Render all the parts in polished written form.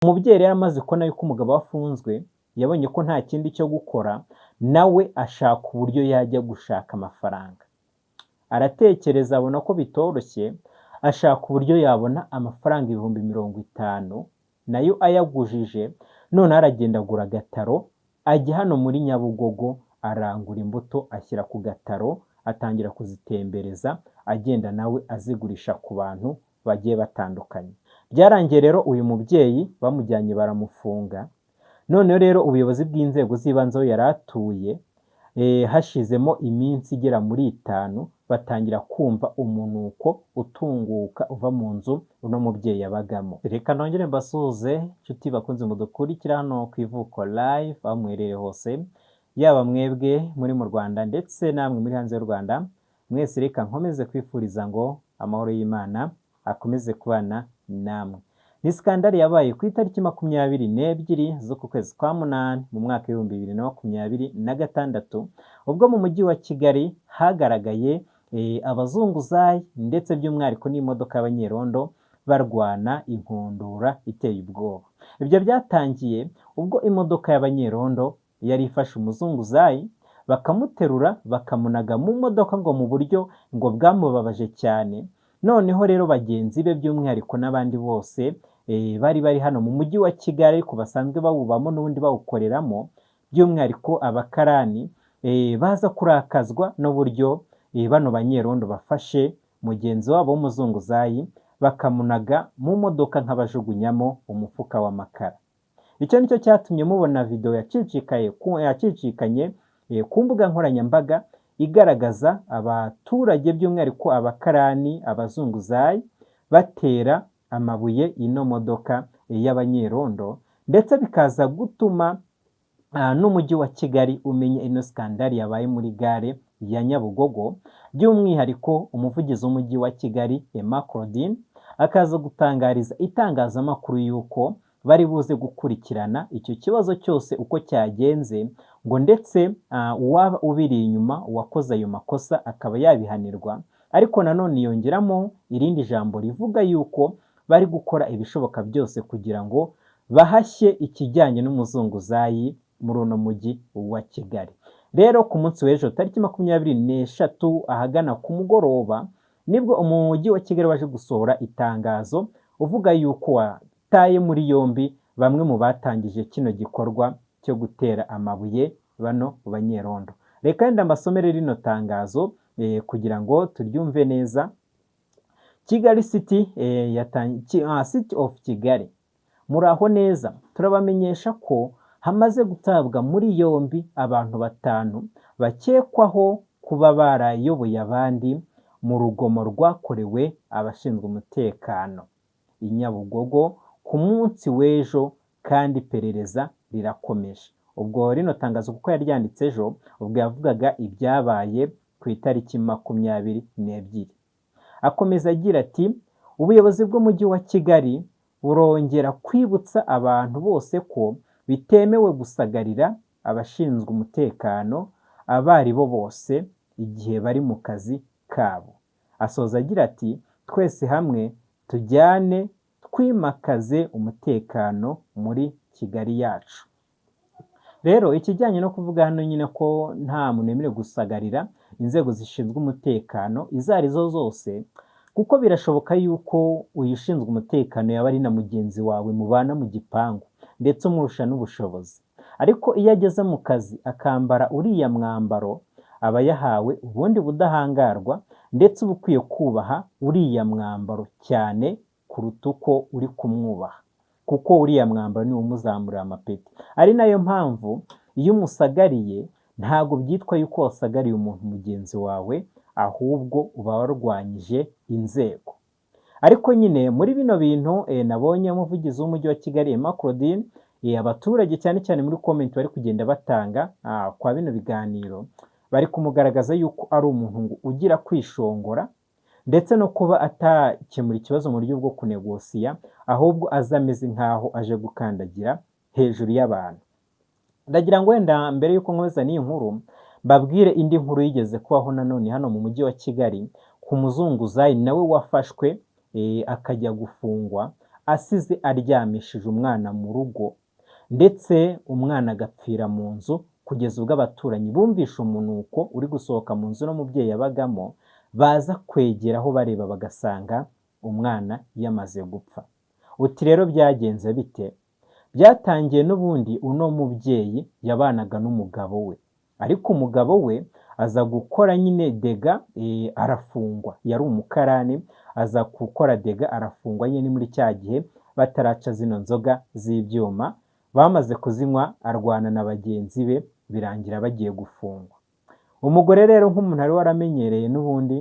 Umubyeyi rero amaze kubona yuko umugabo we afunzwe, yabonye ko nta kindi cyo gukora, nawe ashaka uburyo yajya gushaka amafaranga. Aratekereza abona ko bitoroshye, ashaka uburyo yabona amafaranga 50,000, nayo ayagujije, noneho aragenda agura agataro, ajya hano muri Nyabugogo arangura imbuto ashyira ku gataro, atangira kuzitembereza, agenda nawe azigurisha ku bantu bagiye batandukanye. Byarangiye rero uyu mubyeyi bamujyanye baramufunga, noneho rero ubuyobozi bw'inzego z'ibanze aho yari atuye, hashizemo iminsi igera muri 5, batangira kumva umunuko utunguka uva mu nzu uno mubyeyi yabagamo. Reka nongere mbasuhuze inshuti bakunze mudukurikira hano ku Ivuko Live, aho muherereye hose, yaba mwebwe muri mu Rwanda ndetse namwe muri hanze y'u Rwanda, mwese reka nkomeze kwifuriza ngo amahoro y'Imana akomeze kubana namwe. Ni skandali yabaye ku itariki 22 z'uku kwezi kwa 8 mu mwaka w'2026, ubwo mu mujyi wa Kigali hagaragaye abazunguzayi ndetse by'umwihariko n'imodoka y'abanyerondo barwana inkundura iteye ubwoba. Ibyo byatangiye ubwo imodoka y'abanyerondo yari ifashe umuzunguzayi, bakamuterura bakamunaga mu modoka ngo mu buryo ngo bwamubabaje cyane. Noneho rero bagenzi be by'umwihariko n'abandi bose bari bari hano mu mujyi wa Kigali ariko basanzwe bawubamo n'ubundi bawukoreramo, by'umwihariko abakarani, baza kurakazwa n'uburyo bano banyerondo bafashe mugenzi wabo w'umuzunguzayi bakamunaga mu modoka nk'abajugunyamo umufuka w'amakara. Icyo nicyo cyatumye mubona video yacicikanye ku mbuga nkoranyambaga igaragaza abaturage by'umwihariko abakarani, abazunguzayi batera amabuye ino modoka y'abanyerondo, ndetse bikaza gutuma n'umujyi wa Kigali umenya ino skandali yabaye muri gare ya Nyabugogo. By'umwihariko umuvugizi w'umujyi wa Kigali Emma Claudine akaza gutangariza itangazamakuru yuko bari buze gukurikirana icyo kibazo cyose uko cyagenze, ngo ndetse uwaba ubiri inyuma uwakoze ayo makosa akaba yabihanirwa. Ariko nanone yongeramo irindi jambo rivuga yuko bari gukora ibishoboka byose kugira ngo bahashye ikijyanye n'umuzunguzayi muri uno mujyi wa Kigali. Rero ku munsi w'ejo tariki 23 ahagana ku mugoroba, nibwo umujyi wa Kigali waje gusohora itangazo uvuga yuko wataye muri yombi bamwe mu batangije kino gikorwa cyo gutera amabuye bano banyerondo. Reka wenda mbasomere rino tangazo kugira ngo turyumve neza. Kigali City, City of Kigali, muraho neza, turabamenyesha ko hamaze gutabwa muri yombi abantu 5 bakekwaho kuba barayoboye abandi mu rugomo rwakorewe abashinzwe umutekano i Nyabugogo ku munsi w'ejo, kandi iperereza rirakomeje. Ubwo rino tangazo kuko yaryanditse ejo, ubwo yavugaga ibyabaye ku itariki 22. Akomeza agira ati ubuyobozi bw'umujyi wa Kigali burongera kwibutsa abantu bose ko bitemewe gusagarira abashinzwe umutekano abo ari bo bose igihe bari mu kazi kabo. Asoza agira ati twese hamwe tujyane twimakaze umutekano muri Kigali yacu. Rero ikijyanye no kuvuga hano nyine ko nta muntu wemerewe gusagarira inzego zishinzwe umutekano izo arizo zose, kuko birashoboka yuko uyu ushinzwe umutekano yaba ari na mugenzi wawe mubana mu gipangu ndetse umurusha n'ubushobozi, ariko iyo ageze mu kazi akambara uriya mwambaro aba yahawe ubundi budahangarwa, ndetse uba ukwiye kubaha uriya mwambaro cyane kuruta uko uri kumwubaha, kuko uriya mwambaro niwo umuzamurira amapeti. Ari nayo mpamvu iyo umusagariye ntabwo byitwa yuko wasagariye umuntu mugenzi wawe, ahubwo uba warwanyije inzego. Ariko nyine muri bino bintu nabonye umuvugizi w'umujyi wa Kigali Emma Claudine, abaturage cyane cyane muri comment bari kugenda batanga kwa bino biganiro, bari kumugaragaza yuko ari umuntu ngo ugira kwishongora, ndetse no kuba atakemura ikibazo mu buryo bwo kunegosiya, ahubwo aza ameze nk'aho aje gukandagira hejuru y'abantu. Ndagira ngo wenda mbere y'uko nkomeza n'iyi nkuru, mbabwire indi nkuru yigeze kubaho nanone hano mu mujyi wa Kigali ku muzunguzayi nawe wafashwe akajya gufungwa, asize aryamishije umwana mu rugo, ndetse umwana agapfira mu nzu, kugeza ubwo abaturanyi bumvishe umunuko uri gusohoka mu nzu n'umubyeyi yabagamo, baza kwegeraho bareba bagasanga umwana yamaze gupfa. Uti rero byagenze bite? Byatangiye n'ubundi uno mubyeyi yabanaga n'umugabo we, ariko umugabo we aza gukora nyine dega arafungwa, yari umukarani, aza gukora dega arafungwa nyine muri cya gihe bataraca zino nzoga z'ibyuma, bamaze kuzinywa arwana na bagenzi be birangira bagiye gufungwa. Umugore rero nk'umuntu wari waramenyereye n'ubundi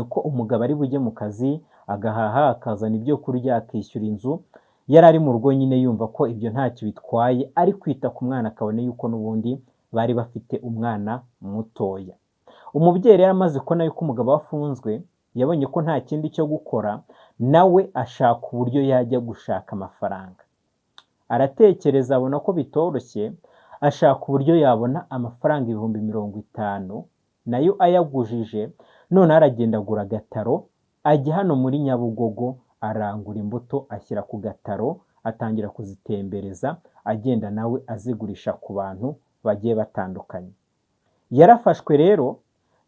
ko umugabo ari bujye mu kazi agahaha akazana ibyo kurya akishyura inzu, yari ari mu rugo nyine yumva ko ibyo ntacyo bitwaye, ari kwita ku mwana akabona yuko n'ubundi bari bafite umwana mutoya. Umubyeyi rero amaze kubona yuko umugabo we afunzwe, yabonye ko nta kindi cyo gukora, nawe ashaka uburyo yajya gushaka amafaranga. Aratekereza abona ko bitoroshye, ashaka uburyo yabona amafaranga 50,000, nayo ayagujije, noneho aragenda agura agataro, ajya hano muri Nyabugogo arangura imbuto ashyira ku gataro, atangira kuzitembereza, agenda nawe azigurisha ku bantu bagiye batandukanye. Yarafashwe rero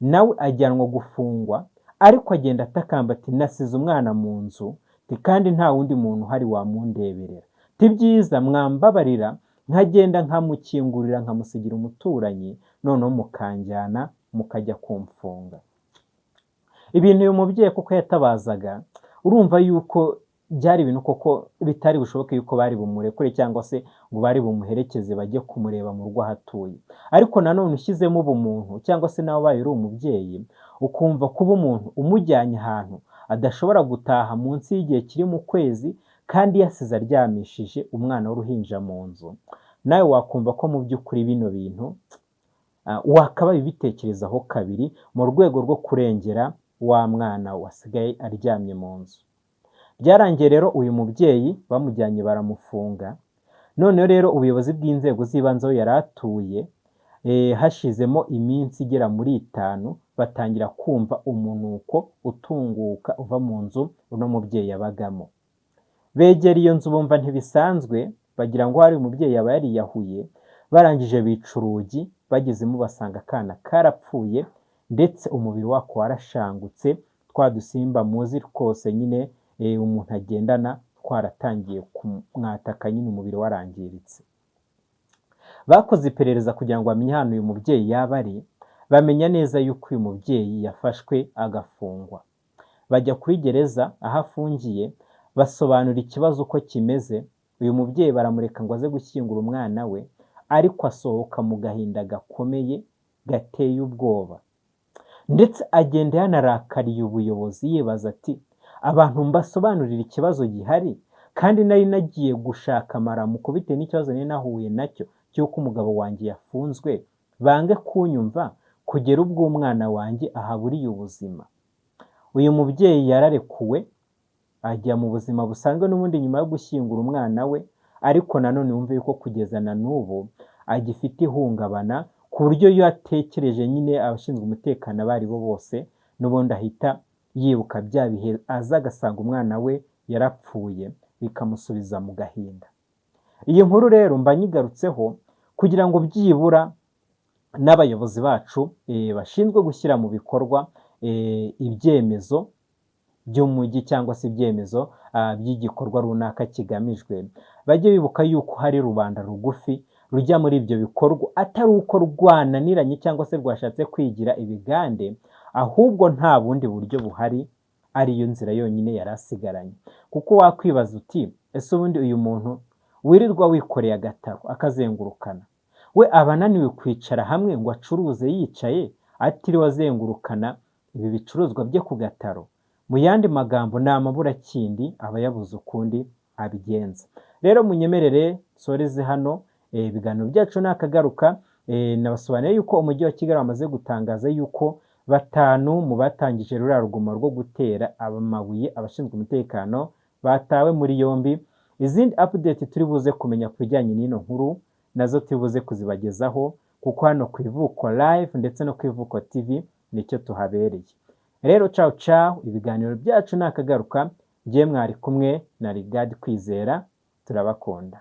nawe ajyanwa gufungwa, ariko agenda atakamba ati nasize umwana mu nzu, kandi nta wundi muntu uhari wamundeberera. Ti byiza mwambabarira nkagenda nkamukingurira nkamusigira umuturanyi, noneho mukanjyana mukajya kumfunga. Ibintu uyu mubyeyi kuko yatabazaga, urumva yuko byari ibintu koko bitari bushoboke yuko bari bumurekure cyangwa se ngo bari bumuherekeze bajye kumureba mu rugo aho atuye. Ariko nanone ushyizemo ubumuntu cyangwa se nawe ubaye uri umubyeyi, ukumva kuba umuntu umujyanye ahantu adashobora gutaha munsi y'igihe kiri mu kwezi, kandi yasize aryamishije umwana w'uruhinja mu nzu, nawe wakumva ko mu by'ukuri bino bintu wakabaye ubitekerezaho kabiri mu rwego rwo kurengera wa mwana wasigaye aryamye mu nzu. Byarangiye rero uyu mubyeyi bamujyanye baramufunga, noneho rero ubuyobozi bw'inzego z'ibanze aho yari atuye, hashizemo iminsi igera muri 5, batangira kumva umunuko utunguka uva mu nzu uno mubyeyi yabagamo. Begera iyo nzu bumva ntibisanzwe, bagira ngo hari umubyeyi yaba yariyahuye, barangije bica urugi, bagezemo basanga akana karapfuye, ndetse umubiri wako warashangutse, twa dusimba muzi twose nyine umuntu agendana twaratangiye kumwataka nyine umubiri warangiritse. Bakoze iperereza kugira ngo bamenye ahantu uyu mubyeyi yaba ari, bamenya neza yuko uyu mubyeyi yafashwe agafungwa. Bajya kuri gereza aho afungiye, basobanura ikibazo uko kimeze, uyu mubyeyi baramureka ngo aze gushyingura umwana we, ariko asohoka mu gahinda gakomeye gateye ubwoba. Ndetse agenda yanarakariye ubuyobozi yibaza ati abantu mbasobanurira ikibazo gihari, kandi nari nagiye gushaka amaramuko bitewe n'ikibazo nari nahuye nacyo cy'uko umugabo wanjye yafunzwe, bange kunyumva kugera ubwo umwana wanjye ahaburiye ubuzima. Uyu mubyeyi yararekuwe ajya mu buzima busanzwe n'ubundi nyuma yo gushyingura umwana we, ariko nanone wumve yuko kugeza na n'ubu agifite ihungabana, ku buryo iyo atekereje nyine abashinzwe umutekano abo ari bo bose, n'ubundi ahita yibuka bya bihe aza agasanga umwana we yarapfuye, bikamusubiza mu gahinda. Iyi nkuru rero mba nyigarutseho kugira ngo byibura n'abayobozi bacu bashinzwe gushyira mu bikorwa ibyemezo by'umujyi cyangwa se ibyemezo by'igikorwa runaka kigamijwe, bajye bibuka yuko hari rubanda rugufi rujya muri ibyo bikorwa atari uko rwananiranye cyangwa se rwashatse kwigira ibigande, ahubwo nta bundi buryo buhari, ariyo nzira yonyine yari asigaranye. Kuko wakwibaza uti ese ubundi uyu muntu wirirwa wikoreye agataro akazengurukana, we aba ananiwe kwicara hamwe ngo acuruze yicaye atiriwe azengurukana ibi bicuruzwa bye ku gataro? Mu yandi magambo ni amaburakindi, aba yabuze ukundi abigenza. Rero munyemerere nsoreze hano ibiganiro byacu nakagaruka. Nabasobanuriye yuko umujyi wa Kigali wamaze gutangaza yuko 5 mu batangije ruriya rugomo rwo gutera amabuye abashinzwe umutekano batawe muri yombi. Izindi update turi buze kumenya ku bijyanye n'ino nkuru nazo turi buze kuzibagezaho, kuko hano ku Ivuko Live ndetse no ku Ivuko TV nicyo tuhabereye. Rero ciao ciao, ibiganiro byacu nakagaruka. Njye mwari kumwe na Rigad Kwizera, turabakunda.